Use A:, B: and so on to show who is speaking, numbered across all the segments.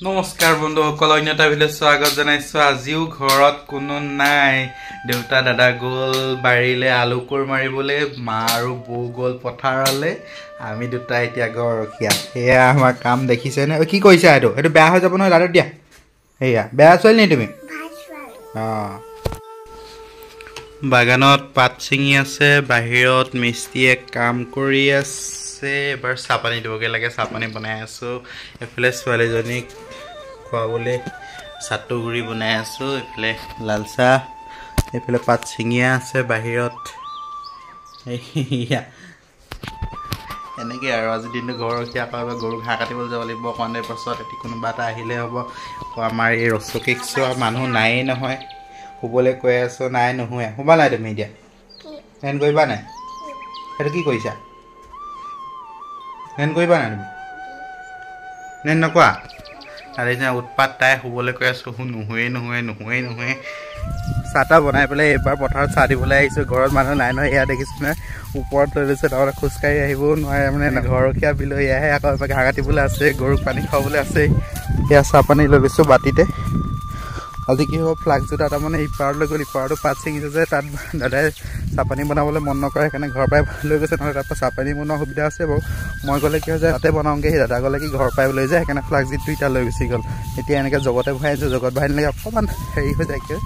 A: নমস্কাৰ বন্ধুসকল, অন্য এটা ভিডিঅ'ত স্বাগত জনাইছোঁ। আজিও ঘৰত কোনো নাই, দেউতা দাদা গ'ল বাৰীলৈ আলু কোৰ মাৰিবলৈ, মা আৰু বৌ গ'ল পথাৰলৈ, আমি দুটা এতিয়া ঘৰৰখীয়া। সেয়া আমাৰ কাম দেখিছেনে? কি কৰিছা এইটো? এইটো বেয়া হৈ যাব নহয়, দাদা দিয়া। সেয়া বেয়া ছোৱালী নি তুমি? অঁ, বাগানত পাত ছিঙি আছে, বাহিৰত মিস্ত্ৰীয়ে কাম কৰি আছে। এবাৰ চাহপানী দিবগৈ লাগে, চাহপানী বনাই আছোঁ। এইফালে ছোৱালীজনীক খুৱাবলৈ চাটু গুড়ি বনাই আছোঁ, এইফালে লাল চাহ, এইফালে পাত ছিঙিয়ে আছে বাহিৰত। এইয়া এনেকৈ আৰু আজি দিনটো ঘৰৰখীয়া। আকৌ এবাৰ গৰু ঘাঁহ কাটিবলৈ যাব লাগিব অকণমান দেৰি পাছত। এটি কোনোবা এটা আহিলে হ'ব। আকৌ আমাৰ এই ৰচকীক চোৱা মানুহ নায়েই নহয়, শুবলৈ কৈ আছোঁ, নাই নুশুৱে। শুবা নাই তুমি এতিয়া? হেন কৰিবা নাই? সেইটো কি কৰিছা? হেন কৰিবা নাই তুমি? নেন নকৰা? আৰু উৎপাত, তাই শুবলৈ কৈ আছোঁ, নুশুৱে নুশুৱে নুশুৱে নুশুৱে। চাহ তাহ বনাই পেলাই এইবাৰ পথাৰত চাহ দিবলৈ আহিছোঁ। ঘৰত মানুহ নাই নহয়, এয়া দেখিছোঁ নহয় ওপৰত লৈ লৈছে, তাৰমানে খোজকাঢ়ি আহিবও নোৱাৰে, মানে ঘৰখীয়া বিলৈ এয়াহে। আকৌ এবাৰ ঘাঁহ কাটিবলৈ আছে, গৰুক পানী খুৱাবলৈ আছে। এয়া চাহ পানী লৈ লৈছোঁ বাতিতে। আজি কি হ'ব, ফ্লাক্স জোতা তাৰমানে ইপাৰলৈ গ'ল, ইপাৰতো পাত ছিঙিছে যে, তাত দাদাই চাহপানী বনাবলৈ মন নকৰে, সেইকাৰণে ঘৰৰ পৰাই লৈ গৈছে। নহ'লে তাৰপৰা চাহপানী বনোৱা সুবিধা আছে বাৰু। মই গ'লে কি হৈ যায়, তাতে বনাওঁগৈ, সেই দাদা গ'লে কি ঘৰৰ পৰাই লৈ যায়, সেইকাৰণে ফ্লাক্স দুইটা লৈ গুচি গ'ল। এতিয়া এনেকৈ জগতে ভৰাই আনিছোঁ, জগত ভৰাই নিলে অকণমান হেৰি হৈ যায়গৈ,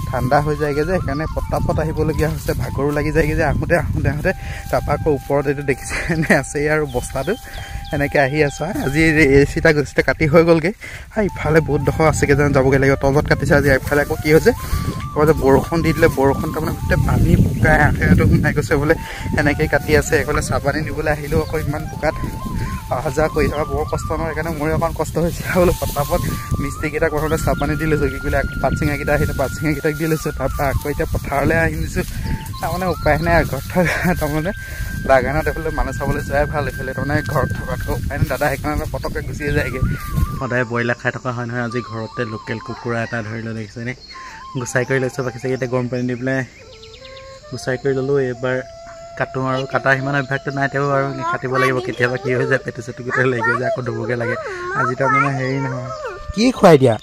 A: ঠাণ্ডা হৈ যায়গৈ যে, সেইকাৰণে পটাপট আহিবলগীয়া হৈছে, ভাগৰো লাগি যায়গৈ যে আহোঁতে আহোঁতে আহোঁতে। তাৰপৰা আকৌ ওপৰত এইটো দেখিছেনে আছেই আৰু বস্তাটো, এনেকৈ আহি আছোঁ। আজি এই চিটা গছটা কাটি হৈ গ'লগৈ। ইফালে বহুত ডোখৰ আছেগৈ যেন, যাবগৈ লাগিব, তলত কাটিছে আজি। ইফালে আকৌ কি হৈছে, যে বৰষুণ দি দিলে, বৰষুণ তাৰমানে গোটেই পানী বোকাই আঁঠু সোমাই গৈছে বোলে, সেনেকৈয়ে কাটি আছে। এইফালে চাহপানী নিবলৈ আহিলেও আকৌ ইমান বোকাত অহা যোৱা কৰি থকা বৰ কষ্ট নহয়, সেইকাৰণে মোৰে অকণ কষ্ট হৈছে। বোলো পটাপট মিস্ত্ৰীকেইটাক প্ৰথমতে চাহপানী দি লৈছোঁ, কি কৰিলে আকৌ পাত চিঙাকেইটা আহিলে, পাত চিঙাকেইটাক দি লৈছোঁ। তাৰপৰা আকৌ এতিয়া পথাৰলৈ আহিছোঁ, তাৰমানে উপায় নাই। ঘৰত থকা তাৰমানে বাগানত এইফালে মানুহ চাবলৈ যোৱাই ভাল, এইফালে তাৰমানে ঘৰত থকাতকৈ উপায় নাই। দাদা সেইকাৰণে পটককৈ গুচিয়ে যায়গৈ।
B: সদায় ব্ৰইলাৰ খাই থকা হয় নহয়, আজি ঘৰতে লোকেল কুকুৰা এটা ধৰি লৈ দেখিছেনে, গুচাই কৰি লৈছোঁ। বাকী চাগে এতিয়া গৰম পানী দি পেলাই গুচাই কৰি ল'লোঁ। এইবাৰ কাটোঁ আৰু, কাটা সিমান অভ্যাসটো নাই, তেওঁ আৰু কাটিব লাগিব। কেতিয়াবা কি হৈ যায়, পেটু চেটু গোটেই লাগি যায়, আকৌ ধুবগৈ লাগে। আজি তাৰমানে হেৰি নহয়।
A: কি খুৱাই দিয়া?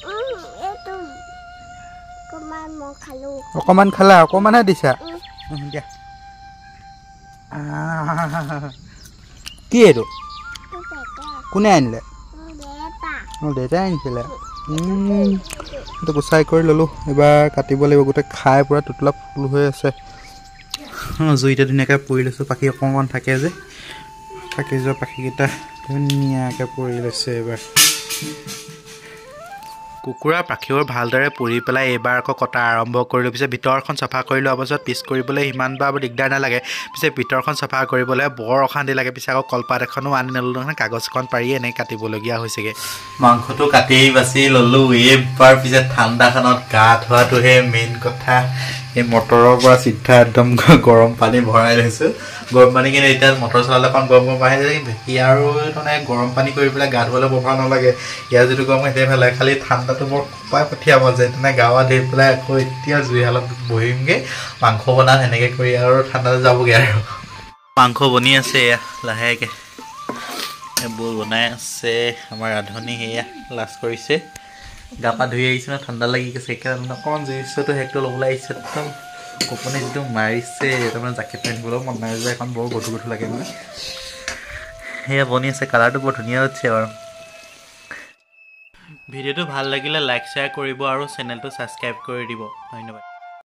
A: অকণমান খালা? অকণমানহে দিছা দিয়া। কি এইটো? কোনে আনিলে? অঁ, দেউতাই আনিছিলে। এইটো গুচাই কৰি ল'লোঁ, এইবাৰ কাটিব লাগিব। গোটেই খাই পূৰা টোতোলা ফুল হৈ আছে।
B: জুইতে ধুনীয়াকৈ পুৰি লৈছোঁ, পাখি অকণমান থাকে যে, থাকি যোৱা পাখিকেইটা ধুনীয়াকৈ পুৰি লৈছোঁ। এইবাৰ কুকুৰাৰ পাখিবোৰ ভালদৰে পুৰি পেলাই এইবাৰ আকৌ কটা আৰম্ভ কৰিলোঁ। পিছে ভিতৰখন চাফা কৰি লোৱাৰ পাছত পিচ কৰিবলৈ সিমান বা দিগদাৰ নালাগে। পিছে ভিতৰখন চাফা কৰিবলৈ বৰ অশান্তি লাগে। পিছে আকৌ কলপাত এখনো আনি নল'লোঁ নহয়, কাগজখন পাৰিয়ে এনেকৈ কাটিবলগীয়া হৈছেগৈ।
A: মাংসটো কাটি বাছি ল'লোঁ। এইবাৰ পিছে ঠাণ্ডাখনত গা ধোৱাটোহে মেইন কথা। এই মটৰৰ পৰা চিধা একদম গৰম পানী ভৰাই লৈছোঁ। গৰম পানী কিন্তু এতিয়া মটৰ চলালে অকণ গৰম গৰম আহি যায়, আৰু মানে গৰম পানী কৰি পেলাই গা ধুবলৈ বৰ ভাল নালাগে। ইয়াৰ যিটো গৰম সেইটোৱে ভাল লাগে, খালি ঠাণ্ডাটো বৰ কোপাই পঠিয়াব যায়। তেনে গা ধুই পেলাই আকৌ এতিয়া জুইশালত বহিমগৈ, মাংস বনাম সেনেকৈ কৰি আৰু ঠাণ্ডাটো যাবগৈ। আৰু
B: মাংস বনি আছে, এয়া লাহেকৈ এইবোৰ বনাই আছে আমাৰ ৰান্ধনি, সেয়া লাজ কৰিছে। গা পা ধুই আহিছে ন, ঠাণ্ডা লাগি গৈছে, সেইকাৰণে অকণমান জুই চুইটো সেকটো ল'বলৈ আহিছে। একদম কঁপনি যিটো মাৰিছে, তাৰমানে জেকেট পিন্ধিবলৈও মন নাই যায়, এখন বৰ গধুৰ গধুৰ লাগে মানে। সেয়া বনি আছে, কালাৰটো বৰ ধুনীয়া হৈছে বাৰু। ভিডিঅ'টো ভাল লাগিলে লাইক শ্বেয়াৰ কৰিব আৰু চেনেলটো ছাবস্ক্ৰাইব কৰি দিব। ধন্যবাদ।